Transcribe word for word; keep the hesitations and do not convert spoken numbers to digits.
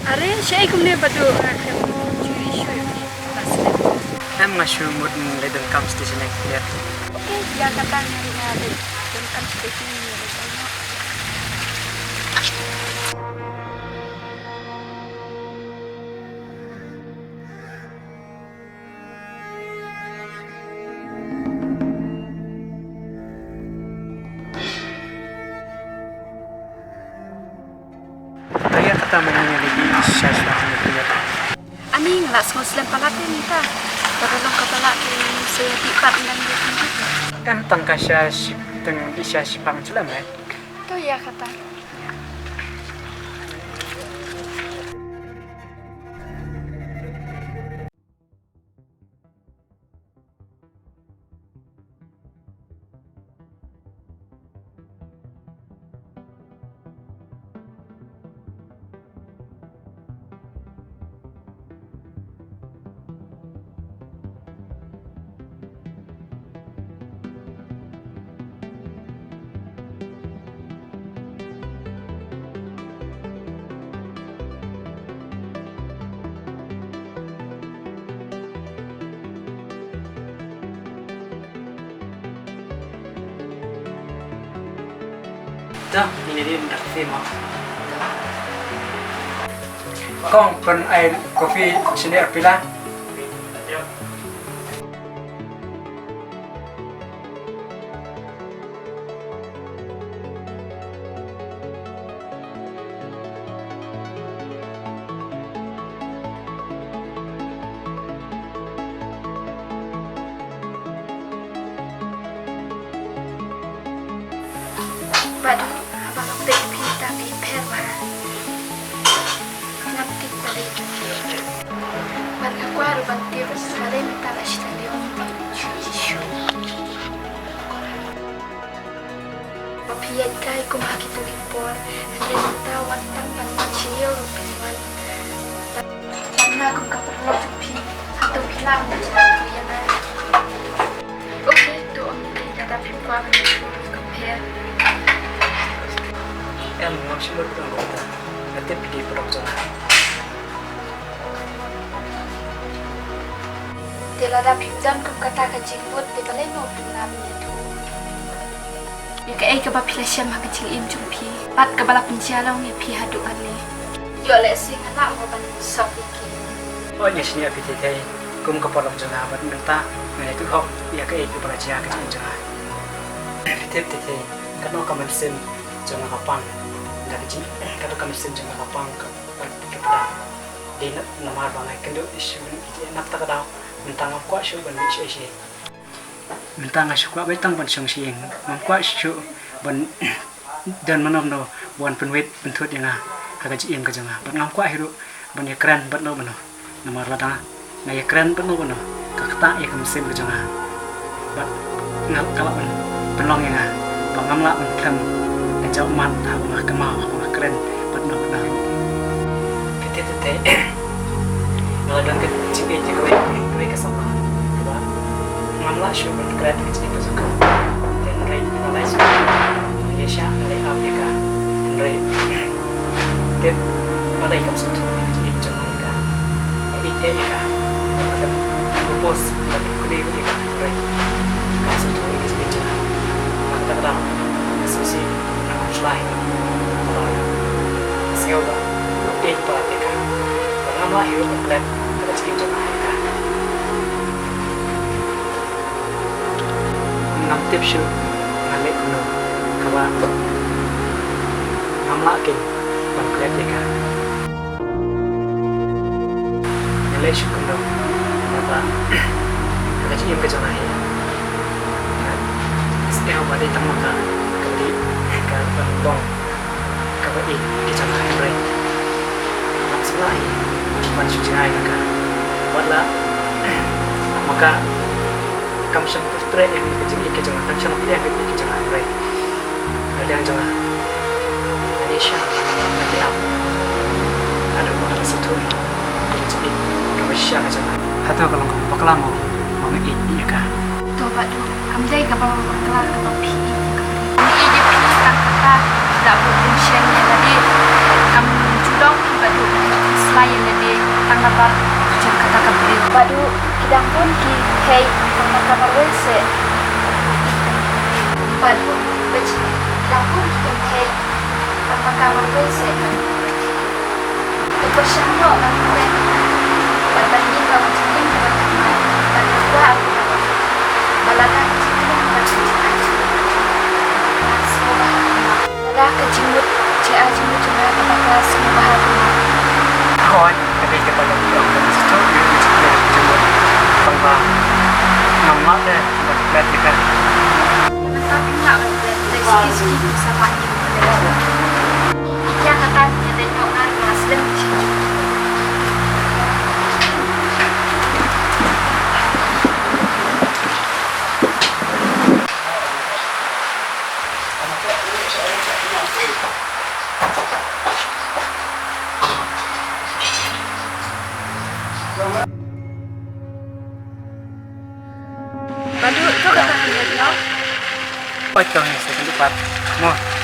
Are, shaei kumne Badu, eh, khlem ju issue ïa phi. Em, nga shu mut leit donkam station ïa ka clear. Okay, ïa kata nga leit donkam station ïa ka clear. Ïa kata ma nga ïa leit sha sha. Ani nga la sngew slem palat ïa ngi ta. Ka ba long ka ba la ki sa ïa dih pat ngan ïa. Em tang ka sha shi tang sha shi pang slem eh. To ïa kata. Da, ini dia minta kopi, Mak. Kong, pyn ai kopi sini pila. Badu, haba nga peit phi ta phi pher bha. Ngam tip balei. Bad nga kwah ruh ban tip balei mynta la shu leh ong shu shu. Ba phi ïaid kai kum ha kito ki por, hynrei mynta wat tang ban ïaid sha ïew ruh phi wan. Bad nga kum ka paralok jong phi, hato phi lah ban jia ïa nga? Okay, to ong ïa phi lada phim kwah ban ïaid sha ïew ruh ka pher. Em, ngam shym lut ong ong ta. Nga tip phi dei paralok jong nga. Te lada phim don kum kata ka jingmut te balei mo phi nang ïathuh ïa kaei kaba phi la shem ha ka jingim jong phi bad kaba la pynjia long ïa phi haduh katne. Ïoh lehse nga lah mo ban sop ïa ki. Oi, nga shaniah phi Thei Thei kum ka paralok jong nga bad mynta nga ïathuh hok ïa kaei kaba la jia ha ka jingim jong nga. Phi tip Thei Thei, katno ka mynsiem jong nga ka pang da ka jing, katno ka mynsiem jong nga ka pang ka, ka, ka pang. Dei na, namar ba nga ïakynduh shuh ban ïa nap ta ka daw, mynta ngam kwah shuh ban mih shuh shuh. Mynta nga shu kwah beit tang ban shong sha ïing, ngam kwah shuh ban don mano mano ban pynwit pynthut ïa nga ha ka jingim ka jong nga. Bad ngam kwah hi ruh ban ïakren bad no mano. Namar lada nga ïakren bad no mano ka ktah ïa ka mynsiem ka jong nga. Bad nga ka lah ban pynlong ïa nga ba ngam lah ban khlem ka jauh mat haba nga kynmaw haba nga kren bad no mano ruh. Phi tip Thei Thei, nga la don ka jingïeit ïa kawei, kawei ka samla kaba ngam lah shuh ban kren ïa ka jingïeit ka jong ka. Hynrei nga la shu ïa shah nga la ap ïa ka. Hynrei Tip, balei kam sngewthuh ïa ka jingïeit jong nga ïa ka? Nga ïeit ïa ka. Nga khlem propose, nga khlem kylli ïa ka. Hynrei kam sngewthuh ïa ka jingïeit jong nga. Nga kata ka daw nga sngewsih, nga khlem shlai. Nga sngew ba nga ïeit palat ïa ka. Ba ngam lah hi ruh ban klet ïa ka jingïeit jong nga ïa ka. Ngam tip shuh ngan leh kumno kaba ngam lah keiñ ban klet ïa ka. Ngan leh shuh kumno kaba ka jingim ka jong nga hi. Nga sngewbha dei tang ma ka kaba dei kaba long kaba ïeit ki jong nga, hynrei ngam sngewbha ban shu jngai na ka. Wat la ma ka kam shym pyntrei ïa ka jingïeit ka jong nga, kam shym pyntrei ïa ka jingïeit ka jong nga, hynrei ka liang jong nga, nga ïeit shisha, nga ïeit ap. Haduh ba nga la sngewthuh ïa ka jingïeit kaba shisha ka jong nga. Hato ka long kaba bakla mo ba nga ïeit ïa ka? To Bah Duh, kam dei kaba bakla kaba phi ïeit ïa ka. Nga ïeit ïa phi tang kata, da bud pynshai ïa lade. Kam ju long phi Bah Duh. Ba ïa lade tang namar jong kata ka briew. Bad u ki dang bun ki hei tang na ka marwei seh. Bad u bad ki dang bun ki hei tang na ka marwei seh. Ka pyrshang noh ban kren bad ban ïeng ka ban jingim ka ban thymmai bad ka kwah ka ban ba lada ka jingim ka ban jingim. Lada ka jingmut, jingmut jong nga ka bakla sngewbha kumno. Hooid, ka dei kata ka jingmut, ka dei kata ka jingmut. Tang ba ngam lah te ban klet ïa ka. Mynta phi lah ban klet, leit suki suki phi sa lah ïa ka. Ïa kata ïa dei noh nga, nga slem. Badu, to kata hynrei no. Oi, to hynrei second part. Mo.